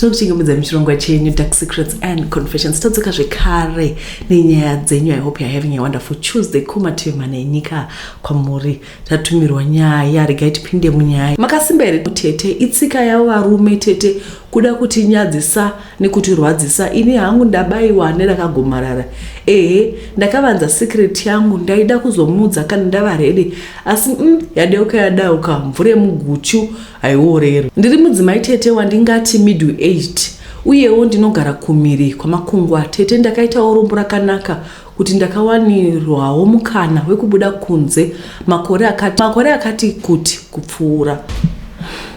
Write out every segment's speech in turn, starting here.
Tinokuchingamidza muchirongwa chenyu Dark Secrets and Confessions. Tadzoka zvekare nenyaya dzenyu. I hope you are having a wonderful Tuesday. Kumativi mana enyika kwamuri tatumirwa nyaya, regai tipinde munyaya. Makasimba here tete? Itsika yavo varume tete kuda kutinyadzisa nekutirwadzisa. Ini hangu ndabayiwa nerakagomarara. Ehe, ndakavanza secret yangu, ndaida kuzomudza kana ndava ready, asi yadeuka yadauka, mvura yemuguchu haiorerwi. Ndiri mudzimai tete wandingati middle aged, uyewo ndinogara kumhiri kwamakungwa tete. Ndakaitawo rombo rakanaka kuti ndakawanirwawo mukana wekubuda kunze makore akati kuti kupfuura.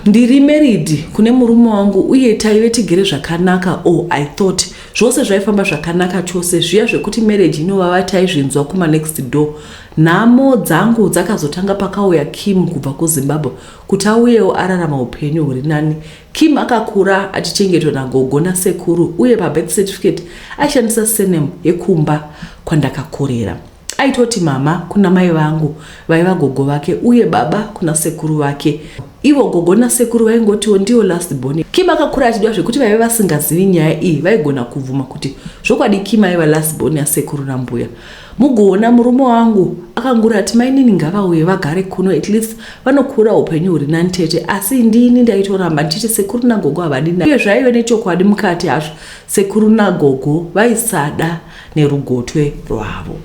Ndiri married kune murume wangu uye taive tigere zvakanaka. Oh, I thought zvose zvaifamba zvakanaka chose. Zviya zvekuti marriage inovava taizvinzwa kumanext door. Nhamo dzangu dzakazotanga pakauya Kim kubva kuZimbabwe kuti auyewo ararama upenyu huri nani. Kim akakura achichengetwa nagogo nasekuru, uye pabirth certificate aishandisa surname yekumba kwandakakurira. Aitoti mama kuna mai vangu vaiva gogo vake, uye baba kuna sekuru vake. Ivo gogo nasekuru vaingotiwo ndiwo last born. Kim akakura achidiwa zvekuti vaiva vasingazivi nyaya iyi vaigona kubvuma kuti zvokwadi Kim aiva last born yasekuru nambuya. Mugoona murume wangu akangurati mainini ngavauye vagare kuno, at least vanokura upenyu huri nani tete. Asi ndini ndaitoramba ndichiti sekuru nagogo havadi, uye zvaive nechokwadi mukati hazvo, sekuru nagogo vaisada nerugotwe rwavo.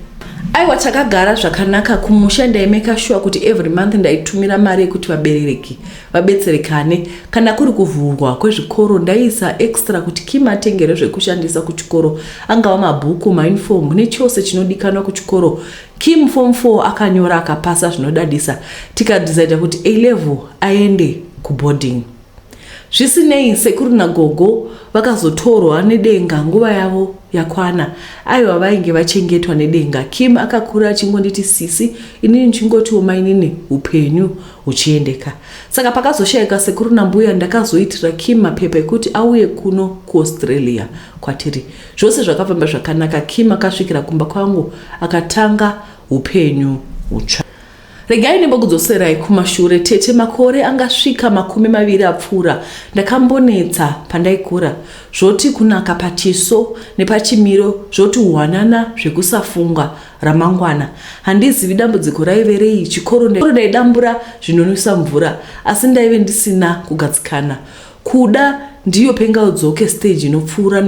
Aiwa, takagara zvakanaka kumusha. Ndaimeka sure kuti every month ndaitumira mari yekuti vabereki vabetserekane. Kana kuri kuvhurwa kwezvikoro, ndaiisa extra kuti Kim atengere zvekushandisa kuchikoro, angava mabhuku, mauniform nechose chinodikanwa kuchikoro. Kim form 4 akanyora akapasa zvinodadisa, tikadhisaida kuti A level aende kuboarding. Zvisinei, sekuru nagogo vakazotorwa nedenga nguva yavo yakwana. Aiwa, vainge vachengetwa nedenga. Kim akakura achingonditi sisi, inini ndichingotiwo mainini, upenyu huchiendeka. Saka pakazoshayika sekuru nambuya, ndakazoitira Kim mapepa ekuti auye kuno kuAustralia kwatiri. Zvose zvakafamba zvakanaka. Kim akasvikira kumba kwangu akatanga upenyu hutsva. Regai ndimbokudzoserai kumashure tete, makore angasvika 20 apfuura. Ndakambonetsa pandaikura, zvoti kunaka pachiso nepachimiro, zvoti hwanana zvekusafunga ramangwana. Handizivi dambudziko raive rei. Chikoro ndaidambura zvinonwisa mvura, asi ndaive ndisina kugadzikana. Kuda ndiyo pengaudzoke stage inopfuura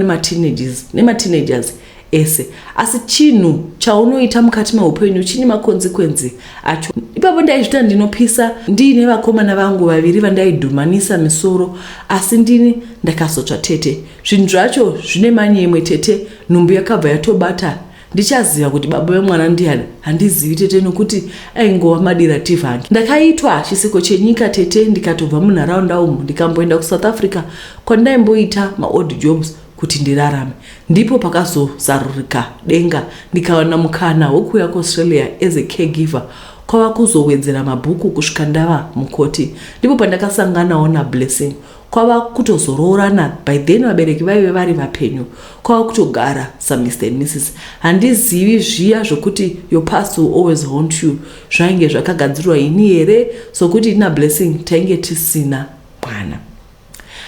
nemateenagers ese, asi chinhu chaunoita mukati meupenyu chine maconsequences acho. Ipapo ndaizvita ndinopisa ndiine vakomana vangu vaviri vandaidhumanisa misoro, asi ndini ndakazotsva tete. Zvinhu zvacho zvine manyemwe tete. Nhumbu yakabva yatobata. Ndichaziva kuti baba vemwana ndiani handizivi tete, nokuti aingova madira tivhange. Ndakaitwa chisiko chenyika tete, ndikatobva munharaunda umu, ndikamboenda kuSouth Africa kwandaimboita maodd jobs kuti ndirarame. Ndipo pakazozarurika denga, ndikawana mukana wekuuya kuAustralia as a caregiver, kwava kuzowedzera mabhuku kusvika ndava mukoti. Ndipo pandakasanganawo naBlessing, kwava kutozoroorana. By then vabereki vaive vari vapenyu, kwava kutogara saMr and Mrs. Handizivi, zviya zvokuti your past will always haunt you, zvainge zvakagadzirwa ini here, sokuti ina Blessing tainge tisina mwana.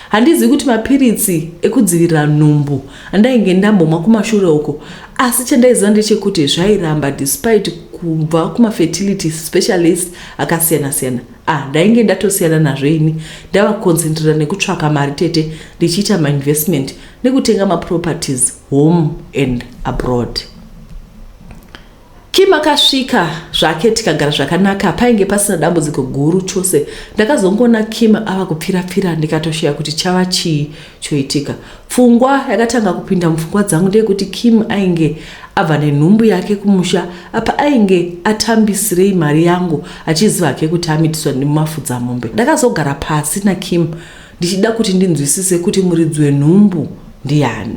Handizivi kuti mapiritsi ekudzivirira nhumbu andainge ndambomwa kumashure uko, asi chandaiziva ndechekuti zvairamba despite kubva kumafertility specialist akasiyana-siyana. Ah, ndainge ndatosiyana nazvo ini, ndava kuconcentrata nekutsvaka mari tete, ndichiita mainvestment nekutenga maproperties home and abroad. Kim akasvika zvake, tikagara zvakanaka. Painge pasina dambudziko guru chose. Ndakazongoona Kim ava kupfira-pfira, ndikatoshiya kuti chava chii choitika. Pfungwa yakatanga kupinda mupfungwa dzangu ndeyekuti Kim ainge abva nenhumbu yake kumusha. Apa ainge atambisirei mari yangu achiziva hake kuti amitiswa nemumafudzamombe? Ndakazogara pasi naKim ndichida kuti ndinzwisise kuti muridzi wenhumbu ndiani.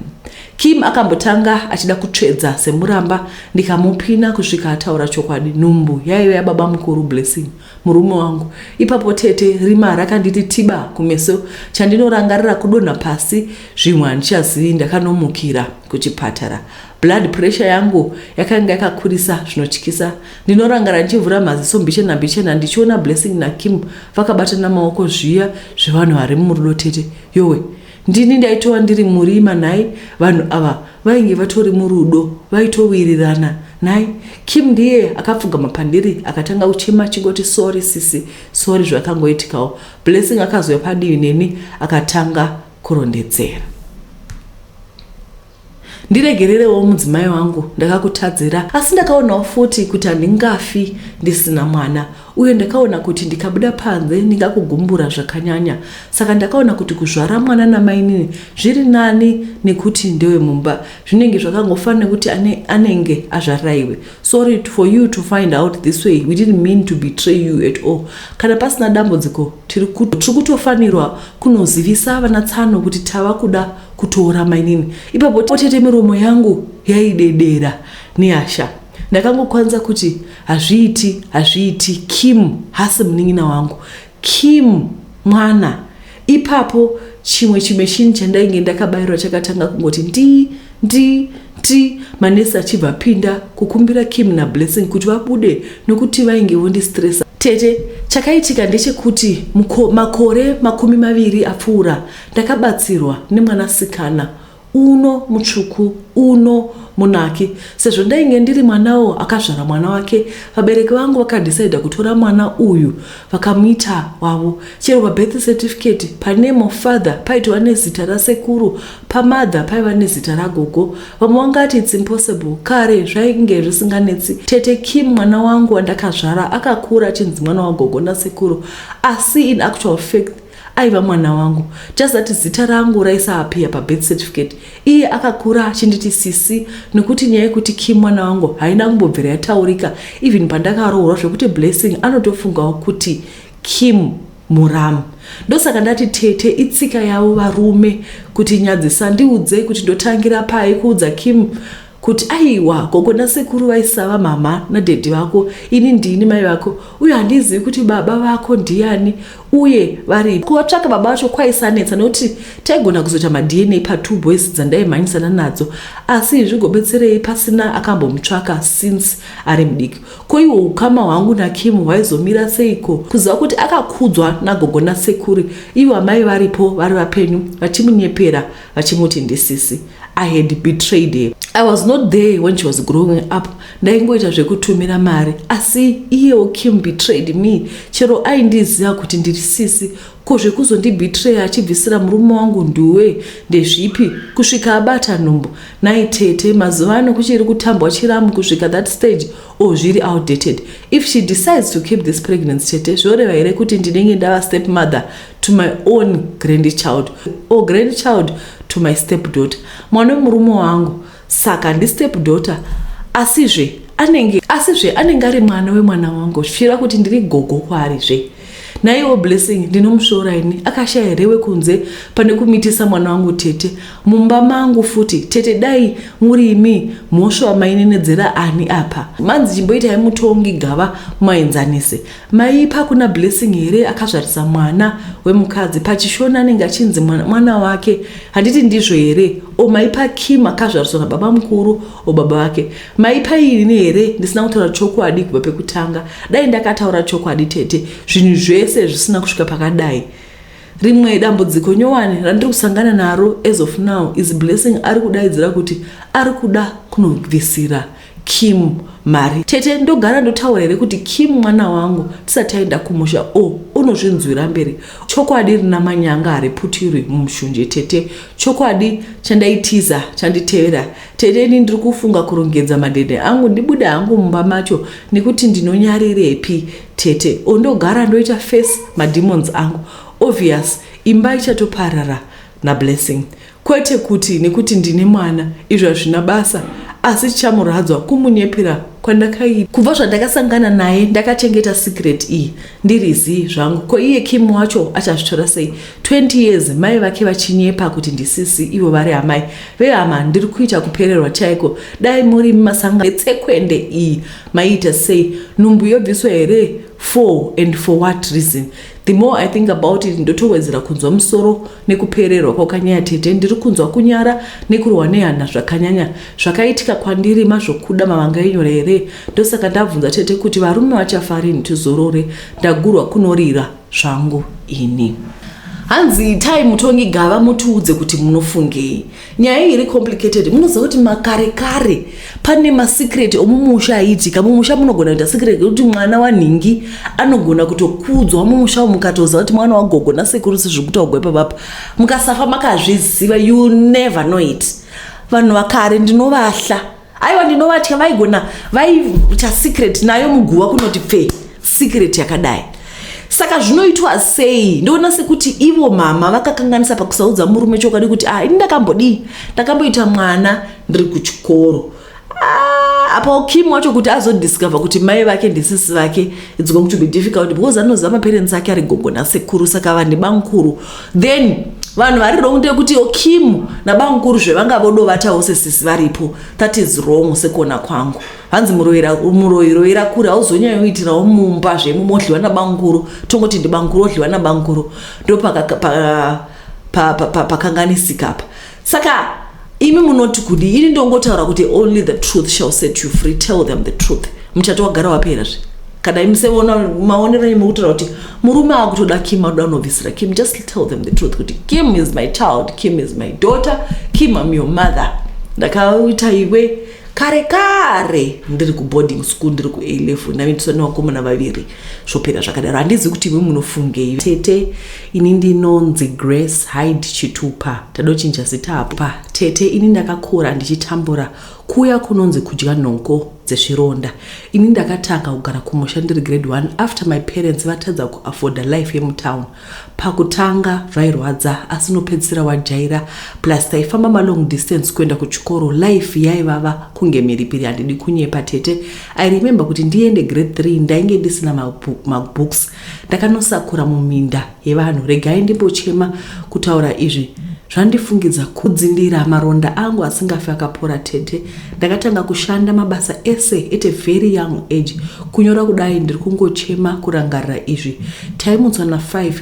Kim akambotanga achida kutsvedza semuramba, ndikamupina kusvika ataura chokwadi. Nhumbu yaive yababa mukuru Blessing, murume wangu. Ipapo tete, rima rakanditi tiba kumeso. Chandinorangarira kudonha pasi, zvimwe handichazivi. Ndakanomukira kuchipatara. Blood pressure yangu yakanga yakakurisa zvinotyisa. Ndinorangara ndichivhura maziso mbichena mbichena, ndichiona Blessing naKim vakabatana maoko, zviya zvevanhu vari murudo tete. Yowe. Ndini ndaitova ndiri murima nhai, vanhu ava vainge vatori murudo, vaitowirirana nhai. Kim ndiye akapfugama pandiri akatanga kuchema achingoti sorry sisi, sorry zvakangoitikawo. Blessing akazouya padivi neni akatanga kurondedzera. Ndiregererewo mudzimai wangu, ndakakutadzira, asi ndakaonawo futi kuti handingafi ndisina mwana, uye ndakaona kuti ndikabuda panze ndingakugumbura zvakanyanya, saka ndakaona kuti kuzvara mwana namainini zviri nani nekuti ndewemumba, zvinenge zvakangofanana nekuti ane, anenge azvarira iwe. Sorry for you to find out this way, we didn't mean to betray you at all. Kana pasina dambudziko tiri kutofanirwa kunozivisa vana tsano kuti tava kuda kutora mainini. Ipapo tete miromo yangu yaidedera nehasha. Ndakangokwanisa kuti hazviiti, hazviiti, Kim hasi munin'ina wangu, Kim mwana. Ipapo chimwe chimeshini chandainge ndakabairwa chakatanga kungoti ndi ndi ndi, manesi achibva apinda kukumbira Kim naBlessing kuti vabude nokuti vainge vondistressa. Tete, chakaitika ndechekuti makore 20 apfuura ndakabatsirwa nemwanasikana uno mutsvuku uno munaki. Sezvo ndainge ndiri mwanawo akazvara mwana wake, vabereki vangu vakadhisaidha kutora mwana uyu vakamuita wavo. Chero pabirth certificate paname of father paitova nezita rasekuru, pamother paiva nezita ragogo. Vamwe vangati it's impossible, kare zvainge zvisinganetsi. Tete, Kim mwana wangu wandakazvara akakura achinzi mwana wagogo nasekuru, asi in actual fact aiva mwana wangu, just that zita rangu raisaappear pabirth certificate. Iye akakura achinditi sisi, nekuti nyaya yekuti Kim mwana wangu haina kumbobvira yataurika even pandakaroorwa, zvekuti Blessing anotofungawo kuti Kim muramu. Ndosaka ndati tete, itsika yavo varume kuti nyadzisa. Ndiudzei kuti ndotangira pai kuudza Kim kuti aiwa, gogo nasekuru vaisava mama nadhedhi vako, ini ndini mai vako, uye handizivi kuti baba vako ndiani uye vari kuvatsvaka. Baba vacho kwaisanetsa nekuti taigona kuzoita maDNA patwo boys dzandaimhanyisana nadzo, asi zvigobetserei pasina akambomutsvaka since ari mudiki? Ko iwo ukama hwangu naKim hwaizomira seiko, kuziva kuti akakudzwa nagogo nasekuru, ivo amai varipo vari vapenyu, vachimunyepera vachimuti ndisisi? I had betrayed her. I was not there when she was growing up, ndaingoita zvekutumira mari, asi iyewo Kim betrayed me chero aindiziva kuti ndiri sisi. Ko zvekuzondibetray achibvisira murume wangu nduwe ndezvipi, kusvika abata nhumbu? Nai tete, mazuva ano kuchiri kutambwa chiramu kusvika that stage, or zviri outdated? If she decides to keep this pregnancy, tete, zvoreva here kuti ndinenge ndava step mother to my own grandchild, or grandchild to my step daughter? Mwana wemurume wangu, saka ndistep daughter, asizve anenge ari mwana wemwana wangu, zvichireva kuti ndiri gogo kwaarizve. Naiwo Blessing ndinomusvora ini, akashaya here wekunze pane kumitisa mwana wangu tete, mumba mangu futi? Tete, dai muri imi, mhosva mainenedzera ani apa? Manzi chimboitai mutongi gava mumaenzanise. Maipa kuna Blessing here akazvarisa mwana wemukadzi? Pachishona anenge achinzi mwana wake, handiti ndizvo here? O maipa Kim akazvariswa nababa mukuru o baba vake? Maipa ini here ndisina kutaura chokwadi kubva pekutanga? Dai ndakataura chokwadi tete, zvinhu zvese zvisina kusvika pakadai. Rimwe dambudziko nyowani randiri kusangana naro as of now is Blessing ari kudaidzira kuti ari kuda kunobvisira Kim mari. Tete, ndogara ndotaura here kuti Kim mwana wangu tisati taenda kumusha, o unozvinzwira mberi? Chokwadi rina manyanga hariputirwi mumushunje tete. Chokwadi chandaitiza chanditevera. Tete, ini ndiri kufunga kurongedza madhedhe angu ndibude hangu mumba macho, nekuti ndinonyarirepi tete? O ndogara ndoita face mademons angu. Obvious imba ichatoparara naBlessing, kwete kuti nekuti ndine mwana, izvo hazvina basa, asi chichamuradzwa kumunyepera kwandakaita. Kubva zvandakasangana naye ndakachengeta secret iyi ndiri zii zvangu. Ko iye Kim wacho achazvitora sei, 20 years mai vake vachinyepa kuti ndisisi, ivo vari amai vehama? Ndiri kuita kupererwa chaiko. Dai muri masangano etsekwende iyi, maiita sei? Nhumbu yobviswa here for and for what reason? The more I think about it, ndotowedzera kunzwa musoro nekupererwa kwakanyanya. Tete, ndiri kunzwa kunyara nekurwa nehana zvakanyanya. Zvakaitika kwandiri mazvokuda mavanga enyora here? Ndosaka ndabvunza tete kuti varume vachafa rini tizorore. Ndagurwa kunorira zvangu ini. Hanzi itai mutongi gava mutiudze kuti munofungei. Nyaya iyi iri complicated. Munoziva kuti makare kare pane masecret omumusha aiitika. Mumusha munogona kuita secret yekuti mwana wanhingi anogona kutokudzwa mumusha umu, mukatoziva kuti mwana wagogo nasekuru sezviri kutaugwa ipapapa. Mukasafa makazviziva, you never know it. Vanhu vakare ndinovahla. Aiwa, ndinovatya, vaigona vaiita secret nayo muguva kunoti pfe secret yakadai. Saka zvinoitwa sei? Ndoona sekuti ivo mama vakakanganisa pakusaudza murume chokwadi kuti, ah, ini ndakambodii, ndakamboita mwana ndiri kuchikoro. Ah, apa Kim wacho kuti azodiscover kuti mai vake ndisisi vake, it's going to be difficult because anoziva maparents ake ari gogo nasekuru, saka vanhu bankuru. Then vanhu vari wrong ndekuti Kim nabankuru zvevanga vodovatawo sesisi varipo. That is wrong sekuona kwangu. Hanzi muroyi roira kure, hauzonyanyoitirawo mumba zvemumodliwa nabankuru. Tongoti ndibankuru odliwa nabankuru, ndo pakanganisika pa Saka imi munoti kudi? Ini ndongotaura kuti only the truth shall set you free. Tell them the truth, muchato wagara wapera zve. Kana imi seona maonero enyu mukutaura kuti murume akutoda Kim, akuda kunobvisira Kim, just tell them the truth kuti Kim is my child, Kim is my daughter, Kim, am your mother. Ndakaita iwe kare kare ndiri kuboarding school, ndiri kuA level, ndaitiswa nevakomana vaviri. Zvopera zvakadaro. Handizi kuti imi munofungei. Tete, ini ndinonzi Grace Hyde Chitupa, tadochinja zita apa. Tete, ini ndakakura ndichitambura kuya kunonzi kudya nhongo dzezvironda. Ini ndakatanga kugara kumusha ndiri grade 1 after my parents vatadza kuafforda life yemutown. Pakutanga zvairwadza, asi unopedzisira wajaira. Plus taifamba malong distance kuenda kuchikoro, life yaivava kunge mhiripiri. Handidi kunyepa tete, I remember kuti ndiende grade 3 ndainge ndisina mabooks, ndakanosakura muminda yevanhu. Regai ndimbochema, kutaura izvi zvandifungidza kudzindira maronda angu asingafi akapora. Tete, ndakatanga kushanda mabasa ese at a very young age. Kunyora kudai ndiri kungochema kurangarira izvi. Taimutswa na5,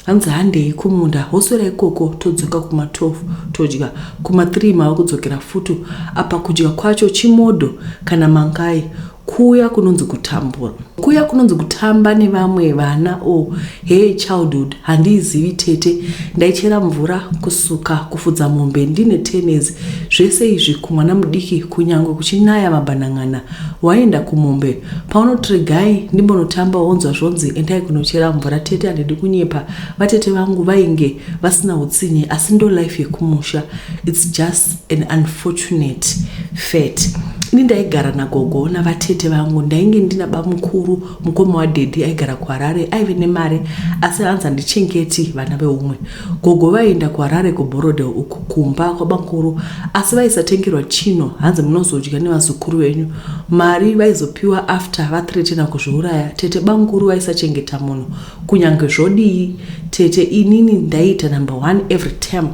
hanzi handei kumunda, hoswera ikoko, todzoka kuma12, todya kuma3, mava kudzokera futu. Apa kudya kwacho chimodho kana mangai. Kuya kunonzi kutambura, kuya kunonzi kutamba nevamwe vana. O oh, hey, childhood handiizivi tete. Ndaichera mvura, kusuka, kufudza mombe ndine 10 years. Zvese izvi kumwana mudiki, kunyange kuchinaya mabhanan'ana waenda kumombe. Paunotiregai ndimbonotamba, wonzwa zvonzi endai kunochera mvura. Tete, handidi kunyepa, vatete vangu vainge vasina utsinye, asi ndo life yekumusha. It's just an unfortunate fate. Ini ndaigara nagogo navatete vangu. Ndainge ndina bamukuru, mukoma wadaddy, aigara kuHarare. Aive nemari, asi hanzi handichengeti vana veumwe. Gogo vaienda kuHarare, kuBorrowdale uku, kumba kwabamukuru, asi vaisatengerwa chino. Hanzi munozodya nevazukuru venyu. Mari vaizopiwa after vathreatena kuzviuraya. Tete, bamukuru vaisachengeta munhu kunyange zvodii. Tete, inini ndaiita number one every term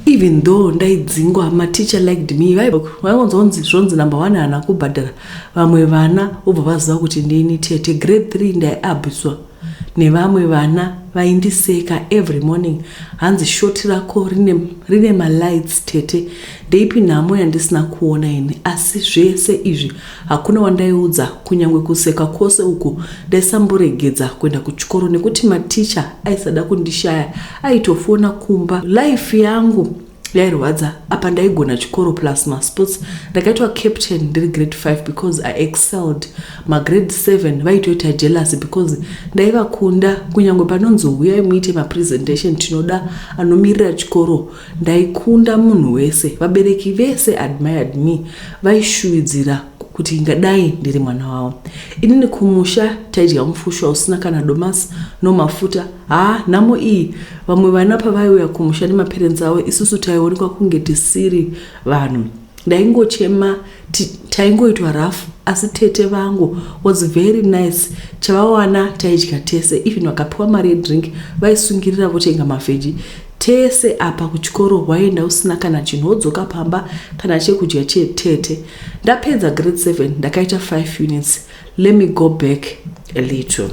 even though ndaidzingwa. Mateacher liked me. Vaingonzonzi zvonzi number one haana kubhadhara vamwe vana, vobva vaziva kuti ndini. Tete, grade 3 ndaiabhuswa nevamwe vana, vaindiseka every morning, hanzi short rako rine malights. Tete, ndeipi nhamo yandisina kuona ini? Asi zvese izvi hakuna wandaiudza. Kunyange kuseka kwose uku, ndaisamboregedza kuenda kuchikoro nekuti maticha aisada kundishaya, aitofona kumba. Life yangu yairwadza. Apa ndaigona chikoro plus masports. Ndakaitwa captain ndiri grade 5 because I excelled. Magrade 7 vaitoita jealous because ndaivakunda. Kunyange panonzi huyai muite mapresentation, tinoda anomirira chikoro, ndaikunda munhu wese. Vabereki vese admired me, vaishuvidzira kuti ingadai ndiri mwana wavo. Inini kumusha taidya mufushwa usina kana domasi nomafuta. Ha, nhamo iyi! Vamwe vana pavaiuya kumusha nemaparents avo, isusu taionekwa kunge tisiri vanhu. Ndaingochema, taingoitwa rafu. Asi tete vangu was very nice, chavawana taidya tese. Even vakapiwa mari yedrink, vaisungirira votenga maveggie tese. Apa kuchikoro waenda usina kana chinhu, wodzoka pamba kana chekudya chetete. Ndapedza grade 7 ndakaita 5 units. Let me go back a little.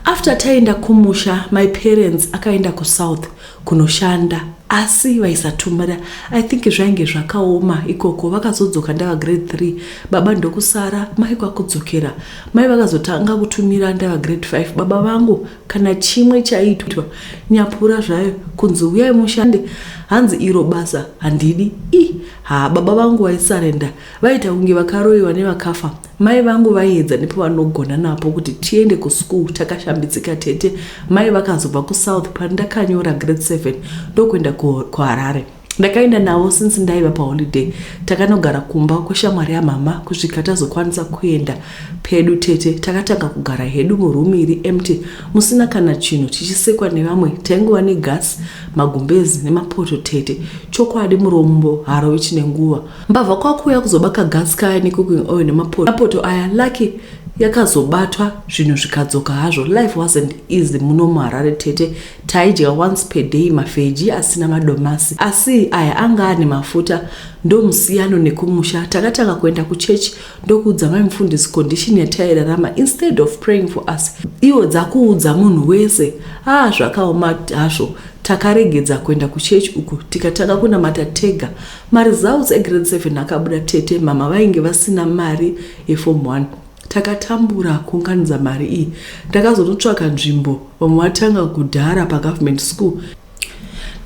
After taenda kumusha, my parents akaenda kusouth kunoshanda. Asi vaisatumira. I think zvainge zvakaoma ikoko. Vakazodzoka ndava grade 3, baba ndokusara, mai kwakudzokera. Mai vakazotanga kutumira ndava grade 5. Baba vangu kana chimwe chaiitwa nyapura zvayo kunzi uyai mushande, hanzi iro basa handidi. I ha, baba vangu vaisarenda, vaita kunge vakaroyiwa nevakafa. Mai vangu vaiedza nepavanogona napo kuti tiende kuschool takashambidzika tete. Mai vakazobva kuSouth pandakanyora grade 7 ndokuenda kuHarare. Ndakaenda navo since ndaiva paholiday. Takanogara kumba kweshamwari yamama kusvika tazokwanisa kuenda pedu tete. Takatanga kugara hedu muroom iri empty, musina kana chinhu, tichisekwa nevamwe. Taingova negasi, magumbezi nemapoto tete. Chokwadi murombo harovi chine nguva. Mbavha kwakuuya kuzobaka gasi kaya necooking oil nemapoto aya. Lucky yakazobatwa, zvinhu zvikadzoka hazvo. Life wasn't easy muno muHarare tete. Taidya once per day, maveggie asina madomasi, asi aya anga ane mafuta, ndomusiyano nekumusha. Takatanga kuenda kuchechi ndokuudza mai mufundisi condition yatairarama. Instead of praying for us, ivo dzakuudza munhu wese. Ah, zvakaoma hazvo. Takaregedza kuenda kuchechi uku, tikatanga kunamata tega. Maresults egrade 7 akabuda tete. Mama vainge vasina mari yeform 1. Takatambura kuunganidza mari iyi. Ndakazonotsvaka nzvimbo vamwe vatanga kudhara pagovernment school.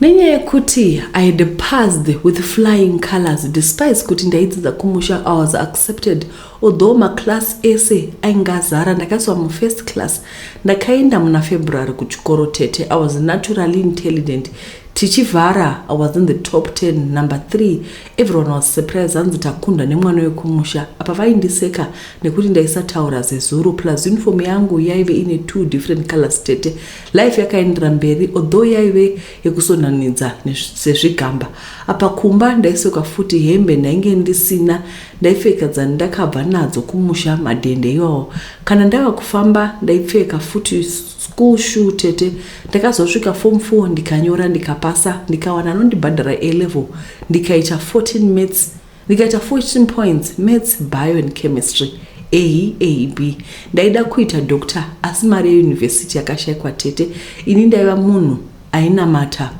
Nenyaya yekuti I had passed with flying colors despite kuti ndaidzidza kumusha, I was accepted although maclass ese ainge azara. Ndakaiswa mufirst class. Ndakaenda muna February kuchikoro tete. I was naturally intelligent. Tichivhara I was in the top 10, number 3. Everyone was surprised, hanzi takundwa nemwana wekumusha. Apa vaindiseka nekuti ndaisataura zezuru, plus uniform yangu yaive ine two different colors tete. Life yakaendera mberi although yaive yekusonanidza sezvigamba. Apa kumba ndaisoka futi, hembe ndainge ndisina, ndaipfeka dzandakabva nadzo kumusha, madhende iwawo. Kana ndava kufamba ndaipfeka futi school shoe tete. Ndakazosvika form 4, ndikanyora, ndikapasa, ndikawana anondibhadhara A level, ndikaita 14 maths, ndikaita 14 points maths, bio and chemistry, A, A, B. Ndaida kuita doctor, asi mari yeyunivhesiti yakashayikwa tete. Ini ndaiva munhu ainamata.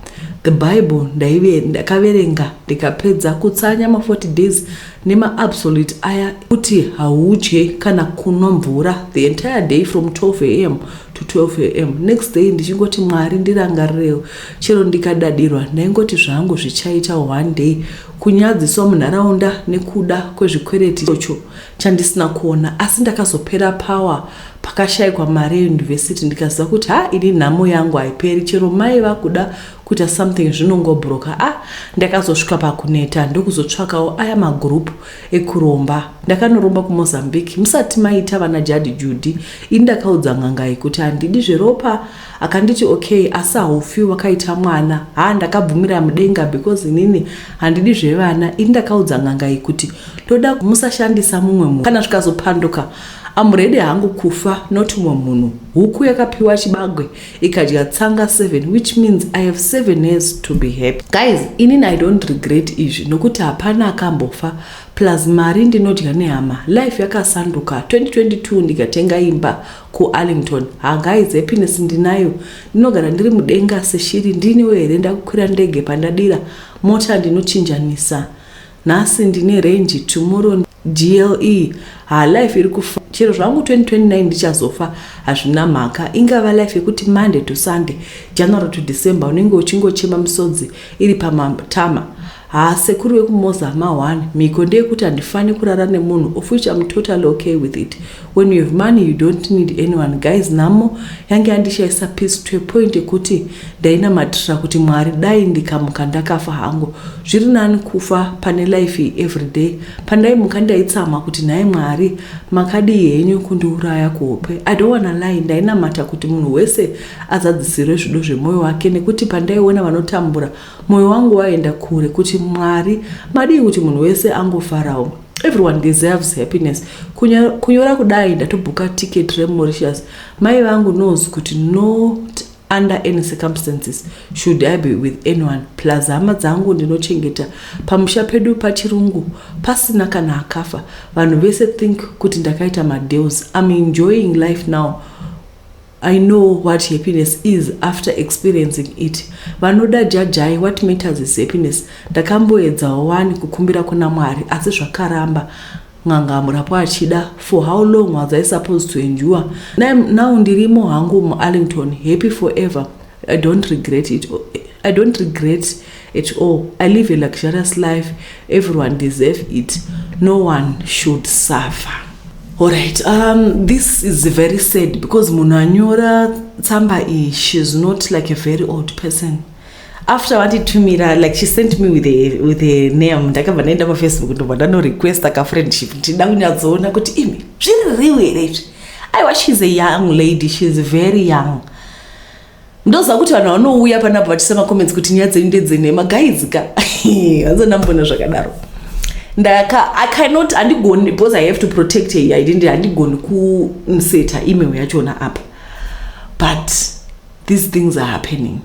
The Bible ndakaverenga ndikapedza, kutsanya ma40 days nemaabsolute aya kuti haudye kana kunwa mvura the entire day from 12 a.m. to 12 a.m. next day, ndichingoti, "Mwari, ndirangarirewo." Chero ndikadadirwa ndaingoti zvangu zvichaita one day. Kunyadziswa munharaunda nekuda kwezvikwereti ichocho chandisina kuona. Asi ndakazopera power pakashayikwa mari yeyunivhesiti, ndikaziva kuti ha, ini nhamo yangu haiperi. Chero mai vakuda kuita something zvinongobroka. Ah, ndakazosvika pakuneta ndokuzotsvakawo aya magroup ekuromba. Ndakanoromba kuMozambique musati maita vana Jadi Judhi. Ini ndakaudza n'angai kuti handidi zveropa. Akanditi okay, asi haufi wakaita mwana. Ha, ndakabvumira mudenga because inini handidi zvevana. Ini ndakaudza n'angai kuti ndoda musashandisa mumwe munhu, kana zvikazopanduka am ready hangu kufa, not mumwe munhu. Huku yakapiwa chibagwe ikadya tsanga 7, which means I have 7 years to be happy. Guys, inini I don't regret izvi nokuti hapana akambofa, plus mari ndinodya nehama. Life yakasanduka 2022, ndikatenga imba kuArlington. Ha guys, happiness ndinayo, ndinogara ndiri mudenga seshiri. Ndiniwo here ndakukwira ndege pandadira, mota ndinochinjanisa, nhasi ndine Range, tomorrow GLE. Ha, life iri kufa. Chero zvangu 2029 ndichazofa, hazvina mhaka. Ingava life yekuti Monday to Sunday, January to December, unenge uchingochema misodzi iri pamatama. Ha, sekuru vekuMozama 1, mhiko ndeyekuti handifani kurara nemunhu, of which am totally okay with it. When you have money, you don't need anyone. Guys, nhamo yange yandishayisa peace to a point yekuti ndainamatira kuti Mwari, dai ndikamuka ndakafa hangu, zviri nani kufa pane life every day. Pandaimuka ndaitsama kuti nhai Mwari, makadii henyu kundiuraya kuhope? I don't wanna lie, ndainamata kuti munhu wese azadzisirwe zvido zvemwoyo wake, nekuti pandaiona vanotambura mwoyo wangu waenda kure kuti Mwari, madii kuti munhu wese angofarawo? Everyone deserves happiness. Kunyora kudai ndatobhuka ticket reMauritius. Mai vangu knows kuti not under any circumstances should I be with anyone, plus hama dzangu ndinochengeta. Pamusha pedu pachirungu pasina kana akafa. Vanhu vese think kuti ndakaita madeals. I'm enjoying life now. I know what happiness is after experiencing it. Vanoda jajai, what matters is happiness. Ndakamboedzawo wani kukumbira kuna Mwari, asi zvakaramba. N'anga murapo achida. For how long was I supposed to endure? Now ndirimo hangu muArlington, happy forever. I don't regret it. I don't regret at all. I live a luxurious life. Everyone deserve it. No one should suffer. Alright, this is very sad because munhu anyora tsamba iyi, she's not like a very old person. After vanditumira, like, she sent me with a name, ndakabva ndaenda paFacebook, ndobva ndanorequesta kafriendship, ndida kunyatsoona kuti imi zviri real here izvi. Aiwa, she's a young lady, she's very young. Ndoziva kuti vanhu vanouya panapa vachisa macomments kuti nyaya dzenyu ndedzenhema. Guys ka, hanzonambona zvakadaro. Ndaka, I cannot, handigoni, because I have to protect her identity. Handigoni kuinseta email yachona apa, but these things are happening.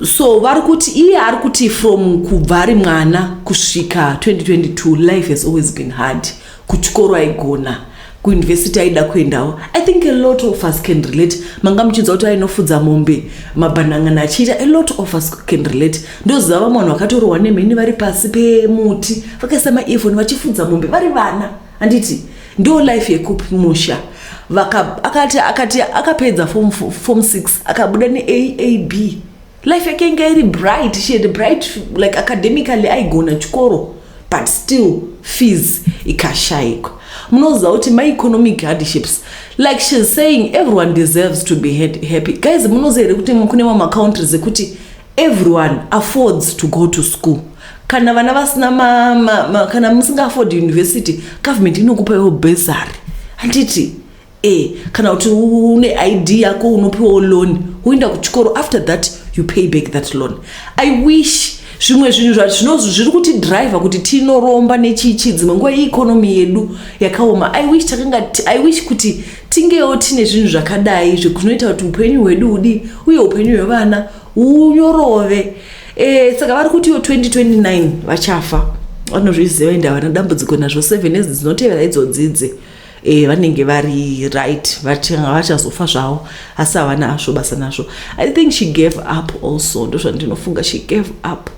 So vari kuti, iye ari kuti from kubva ari mwana kusvika 2022, life has always been hard. Kuchikoro aigona, kuuniversity aida kuendawo. I think a lot of us can relate. Manga muchinzwa kuti ainofudza mombe, mabhanangana achiita. A lot of us can relate. Ndoziva vamwe vanhu vakatorohwa nemheni vari pasi pemuti, vakaisa maearphone, vachifudza mombe vari vana, handiti? Ndo life yekumusha. Akati akapedza form 6, akabuda neAAB. Life yake inga iri bright. She had bright, like, academically aigona chikoro, but still fees ikashayikwa. Munoziva kuti maeconomic hardships, like she's saying, everyone deserves to be happy. Guys, munoziva here kuti kune mamwe macountries ekuti everyone affords to go to school? Kana vana vasina kana musinga-afford university, government inokupaiwo bursary, handiti? Kana kuti une ID yako, unopiwawo loan, woenda kuchikoro. After that you pay back that loan. I wish zvimwe zvinhu zvinozvi zviri kuti driver kuti tinoromba nechichi, dzimwe nguva ieconomy yedu yakaoma. I wish takanga, I wish kuti tingewo tine zvinhu zvakadai zvinoita kuti upenyu hwedu hudi uye upenyu hwevana hunyorove. Saka vari kuti iwo 2029 vachafa. Vanozviziva, ende havana dambudziko nazvo. 7 years dzinotevera idzodzidzi, vanenge vari right, vachazofa zvavo, asi havana azvo basa nazvo. I think she gave up also. Ndozvandinofunga, she gave up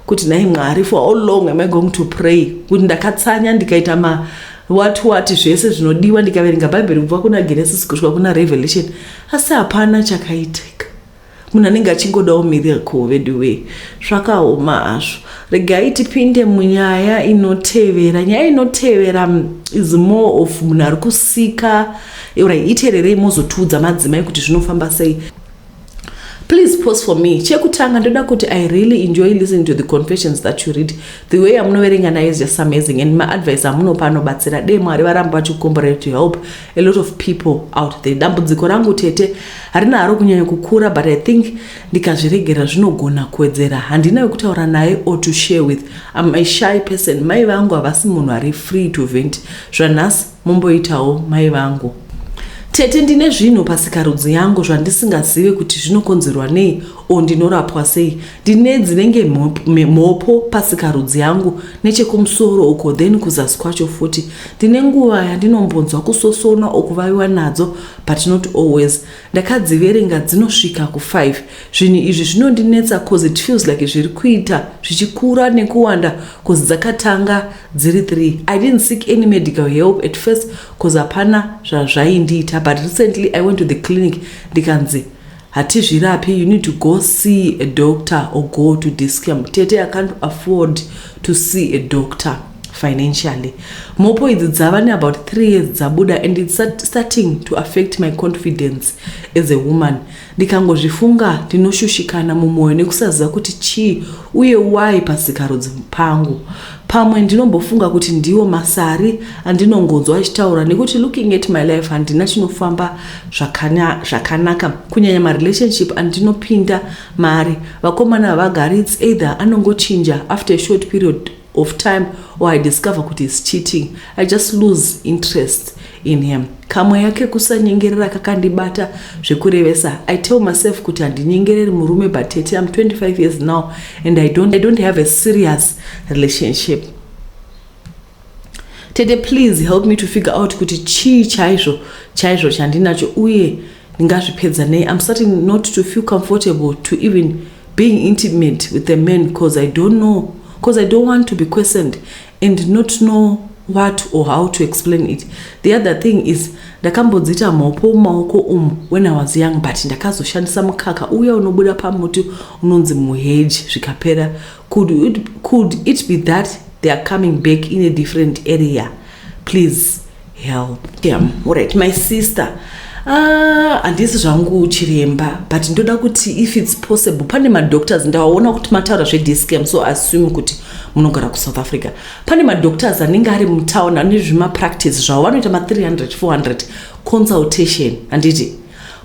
kuti, "Nhai Mwari, for how long am I going to pray?" Kuti ndakatsanya, ndikaita ma what what, zvese zvinodiwa, ndikaverenga Bhaibheri kubva kuna Genesis kusvika kuna Revelation, asi hapana chakaitika. Munhu anenge achingodawo miracle. Veduwe, zvakaoma hazvo. Regai tipinde munyaya inotevera. Nyaya inotevera is more of munhu ari kusika. Right, iteererei, mozotiudza madzimai kuti zvinofamba sei. Please post for me. Chekutanga ndoda kuti I really enjoy listening to the confessions that you read. The way amunoverenga nayo is just amazing, and maadvice amunopa anobatsira. Dei Mwari varamba vachikukomborera to help a lot of people out there. Dambudziko rangu, tete, harina haro kunyanya kukura, but I think ndikazviregera zvinogona kuwedzera. Handina wekutaura naye or to share with. I'm a shy person. Mai vangu havasi munhu ari free to vent. Zvanhasi mumboitawo mai vangu. Tete, ndine zvinhu pasikarudzi yangu zvandisingazivi kuti zvinokonzerwa nei o ndinorapwa sei. Ndine dzinenge mhopo pasikarudzi yangu, nechekumusoro uko, then kuzasi kwacho futi. Ndine nguva yandinombonzwa kusosona okuvaviwa nadzo, but not always. Ndakadziverenga, dzinosvika ku5. Zvinhu izvi zvinondinetsa 'cause it feels like zviri kuita zvichikura nekuwanda, 'cause dzakatanga dziri 3. I didn't seek any medical help at first 'cause hapana zvazvaindiita, but recently I went to the clinic, ndikanzi hatizvirapi, you need to go see a doctor or go to Dis-Chem. Tete, I can't afford to see a doctor financially. Mhopo idzi dzava neabout 3 years dzabuda, and it's starting to affect my confidence as a woman. Ndikangozvifunga ndinoshushikana mumwoyo nekusaziva kuti chii uye why pasikarudzi pangu. Pamwe ndinombofunga kuti ndiwo masari andinongonzwa achitaura, nekuti looking at my life, handina chinofamba zvakanaka, kunyanya marelationship andinopinda mari. Vakomana havagari. It's either anongochinja after a short period of time or I discover kuti is cheating. I just lose interest in him. Kamwe yake kusanyengerera kakandibata zvekurevesa. I tell myself kuti handinyengereri murume, but tete, I'm 25 years now and I don't have a serious relationship. Tete, please help me to figure out kuti chii chaizvo chaizvo chandinacho uye Ndingazvipedza nei? I'm starting not to feel comfortable to even being intimate with the man because I don't know, because I don't want to be questioned and not know what or how to explain it. The other thing is, ndakambodziita mhopo mumaoko umu when I was young, but ndakazoshandisa mukaka uya unobuda pamuti unonzi muheji, zvikapera. Could it be that they are coming back in a different area? Please help. Yeah, alright, my sister. Ah, handisi zvangu chiremba, but ndoda kuti if it's possible, pane madoctors. Ndaona kuti mataura zveDischem, so assume kuti munogara kuSouth Africa. Pane madoctors anenge ari mutown, ane zvimapractice zvavo, vanoita ma300 400 consultation, handiti?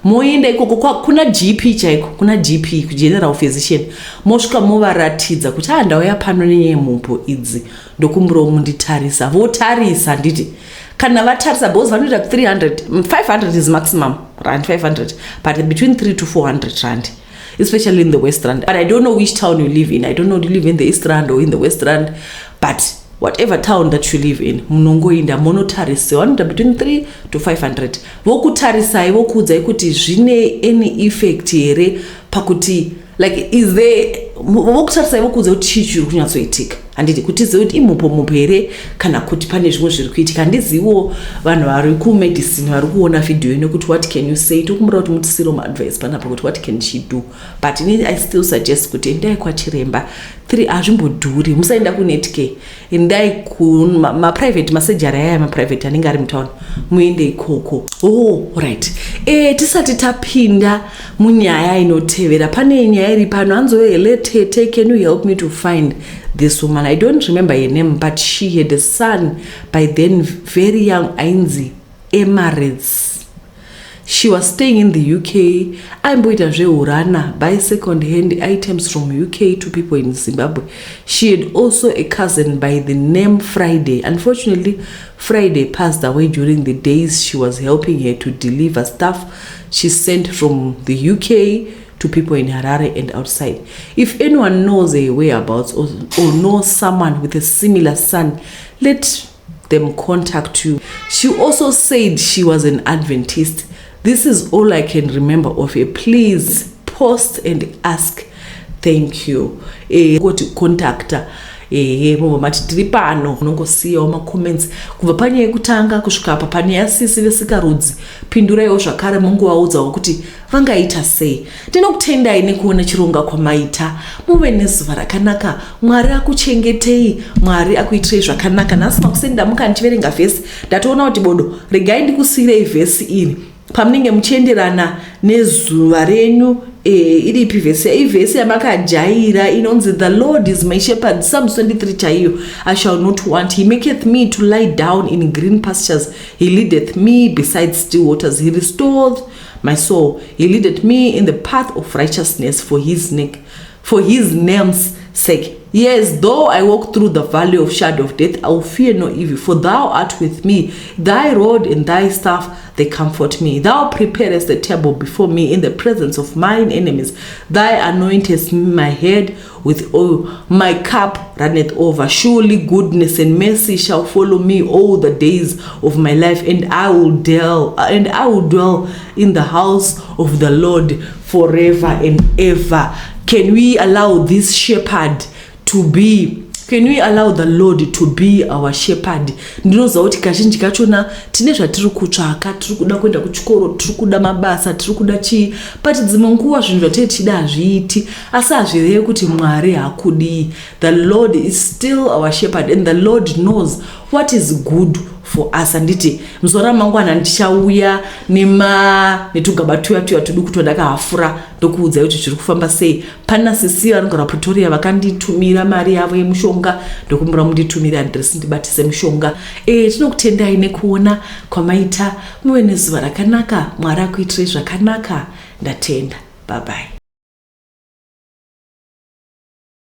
Moenda ikoko kuna GP chaiko, kuna GP, kugeneral physician. Mosvika movaratidza kuti, "A, ndauya pano nenyaya yemhupo idzi, ndokumburawo munditarisa." Votarisa, handiti? Kana vatarisa, because vanoita 300, 500 is maximum rand, 500, but between 3 to 400 rand, especially in the West Rand. But I don't know which town you live in. I don't know, you live in the East Rand or in the West Rand, but whatever town that you live in, munongoinda monotarisiwa. Vanoita between 3 to 500. Vokutarisai, vokuudzai kuti zvine any effect here pakuti, like, is there, vokutarisai, vokuudza kuti chii chiri kunyatsoitika, handiti? Kuti zive kuti imhupo mhupo here kana kuti pane zvimwe zviri kuitika. Handiziviwo vanhu vari kumedicine vari kuona vhidhiyo ino kuti what can you say. Tokumbura kuti mutisiro maadvice panapa kuti what can she do. But ini I still suggest kuti endai kwachiremba. 3 hazvimbodhuri. Musaenda kuNetcare, endai kumaprivate masurgery aya, maprivate anenge ari mutown, muende ikoko. Oh, right. Tisati tapinda munyaya inotevera, pane nyaya iri pano. Hanzi, "Hello tete, can you help me to find this woman? I don't remember her name, but she had a son by then, very young, ainzi Emirates. She was staying in the UK. Aimboita zvehurana, buy second hand items from UK to people in Zimbabwe. She had also a cousin by the name Friday. Unfortunately, Friday passed away during the days she was helping her to deliver stuff she sent from the UK to people in Harare and outside. If anyone knows her whereabouts or knows someone with a similar son, let them contact you. She also said she was an Adventist. This is all I can remember of her. Please post and ask. Thank you." Kuti contacta, ehe, mobva mati tiri pano. Unongosiyawo macomments kubva panyaya yekutanga kusvika apa pane yasisi vesikarudzi. Pinduraiwo zvakare, mungovaudzawo kuti vangaita sei. Ndinokutendai nekuona chironga kwamaita. Muve nezuva rakanaka. Mwari akuchengetei, Mwari akuitirei zvakanaka. Nhasi makuseni ndamuka ndichiverenga vhesi, ndatoona kuti bodo, regai ndikusiyirei vhesi iri pamunenge muchienderana nezuva renyu. Iripi vhesi? Ivhesi yamakajaira inonzi, "The Lord is my shepherd," Psalms 23 chaiyo. "I shall not want. He maketh me to lie down in green pastures. He leadeth me beside still waters. He restored my soul. He leadeth me in the path of righteousness for his name's sake. Yes, though I walk through the valley of shadow of death, I will fear no evil, for thou art with me. Thy rod and thy staff, they comfort me. Thou preparest the table before me in the presence of mine enemies. Thou anointest my head with oil, my cup runneth over. Surely goodness and mercy shall follow me all the days of my life, and I will dwell in the house of the Lord forever and ever." Can we allow this shepherd to be can we allow the Lord to be our shepherd? Ndinoziva kuti kazhinji kachona tine zvatiri kutsvaka. Tiri kuda kuenda kuchikoro, tiri kuda mabasa, tiri kuda chii, but dzimwe nguva zvinhu zvatee tichida hazviiti. Asi hazvirevi kuti Mwari hakudii. The Lord is still our shepherd and the Lord knows what is good for us, handiti? Muzuva ramangwana ndichauya nema netugaba tuya tuya tuduku twandakahafura, ndokuudzai kuti zviri kufamba sei. Pana sisi vanogara Pretoria vakanditumira mari yavo yemushonga. Ndokumbura munditumire adhiresi ndibatise mushonga. Tinokutendai nekuona kwamaita. Muve nezuva rakanaka. Mwari akuitirei zvakanaka. Ndatenda. Bye bye.